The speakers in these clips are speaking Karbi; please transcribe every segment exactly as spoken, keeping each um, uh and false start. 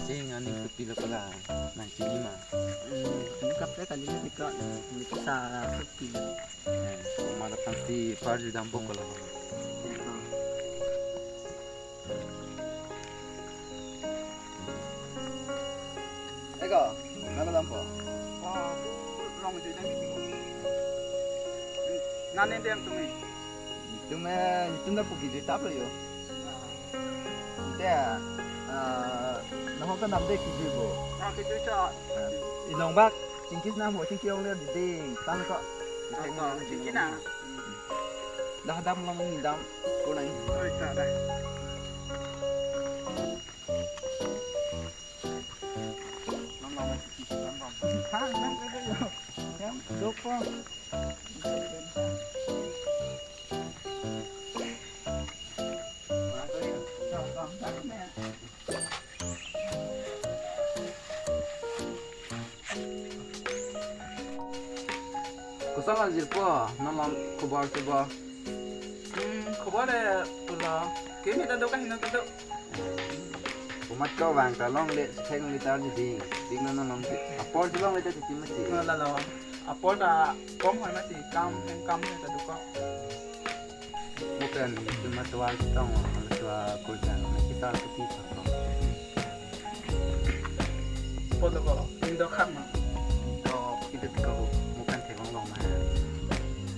Ding aning kepi lo pala nangchini ma. Hmm, ini kaprek kali ini kok, ini tuh sa sepi. Eh, koma datang si parju dampo kalau. Eko, nana dampo. Oh, aku long juta ni. Nane dia yang tumi. Itu me, itu na puki juta apa yo? Ante, ah, nahok kan damde kijui bo. Ah, kijui cha. Ah, inong bak, chingkis na mo, chingki ong le diding, tan ko. Ako, chingki na. Dah dam long ni dam, kunang. Oi, ta dah. Long long chingki, long long. Ha, nang ke yo. Yang, dok ko. Koson lo jirpo, non lom khobor sebo. Hmm, khobor le pulo. Keme ta do kaheno ta do. Komat ko vang ta longle, sithek longle ta arju ding. Ding non lom apor si longle ta titi mati. Lalo. Apor ta kom hoi mati, kam, hem kam hoi ta do ko. Bukan, cuma tua kita mau, kalau tua kerja, kita seperti apa? Poto ko, indo khang ma. Indo kita tiko, bukan thek long long ma.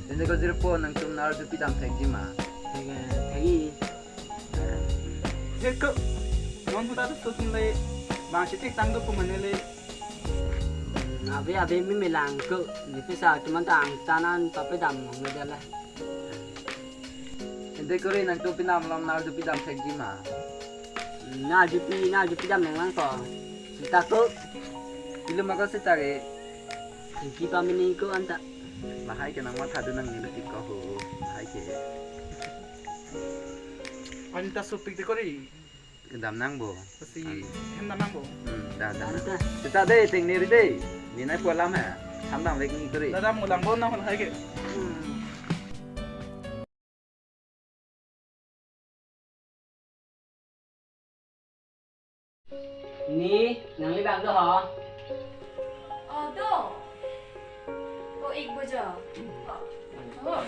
Ini ko jirpo nangtum nar jupi dam thekji ma. Thek, thekji. Thek ko, non puta tu tutin le, bang sitik tang do pu mane le. Ave ave mi melang ko, ni pisa teman tang tanan pape dam mong le dala. Ente kori nangtum pinam lom nar jupi dam thekji ma. Nar jupi, nar jupi dam nang lang ko. Sita ko. Ilu maka sita ke. Singki pamini ko anta. Lahai ke nang matha do nang ngilu tik ko ho. Lahai ke. Anta supik de kori. Kedam nang bo. Pasi hem dam nang bo. Hmm, dah, dah. Anta. Sita de, ting ni ri de. Ni nai pualam ha. Ham dam vek ni kori. Dada mulang bo na hol hai ke. Hmm. Ni, nangli bang do ho? Oh, do. Oh, ik bojo. Oh.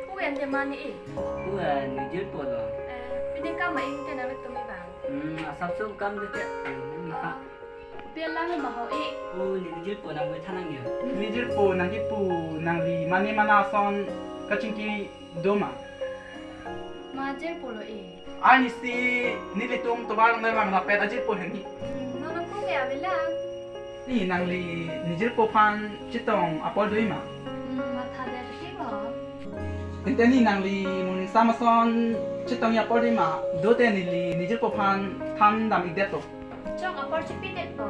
Pu en de mani e. Pu en, ni jirpo lo. Eh, pini kam ma ing te nang tum i bang. Hmm, asap sum kam de te. Hmm, ha. Pi lang ma ho e. Oh, ni jirpo nang we thanang ya. Ni jirpo nang kipu nangli mane mana ason kachingki do ma. Ma jirpo lo e. Arnisi nelitum tovar nang vang rapet ajirpo heni. Hmm, non ko ke avelang. Ni nangli ni jirpo aphan chetong apor do-i ma? Hmm, matha de ti bo. Ente ni nangli moning sam ason chetong apor do-i ma? Do te neli ni jirpo aphan than dam-ik det to. Chong apor chipi det to.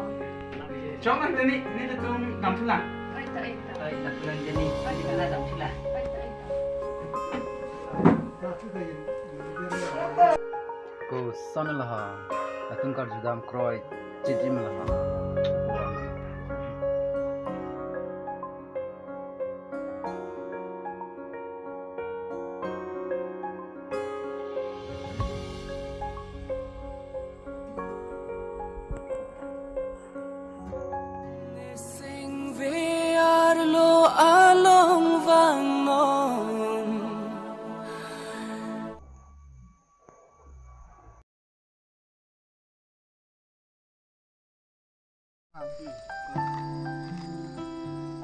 Chong ante ni, nelitum dam thulang. Oi to, oi to. Oi, dam thulang je ni. Oi to. Neli kana dam thulang. Oi to, oi to. Koson lo ha, latum karjudam kroi chijim lo ha. Neseng ve arlo along vangnon.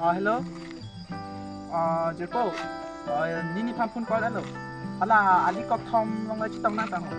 Ah, hello. Ah, jirpo. Ah, nini phan phone call alo. Hala, ali kok thom long le chetong nang tang ho.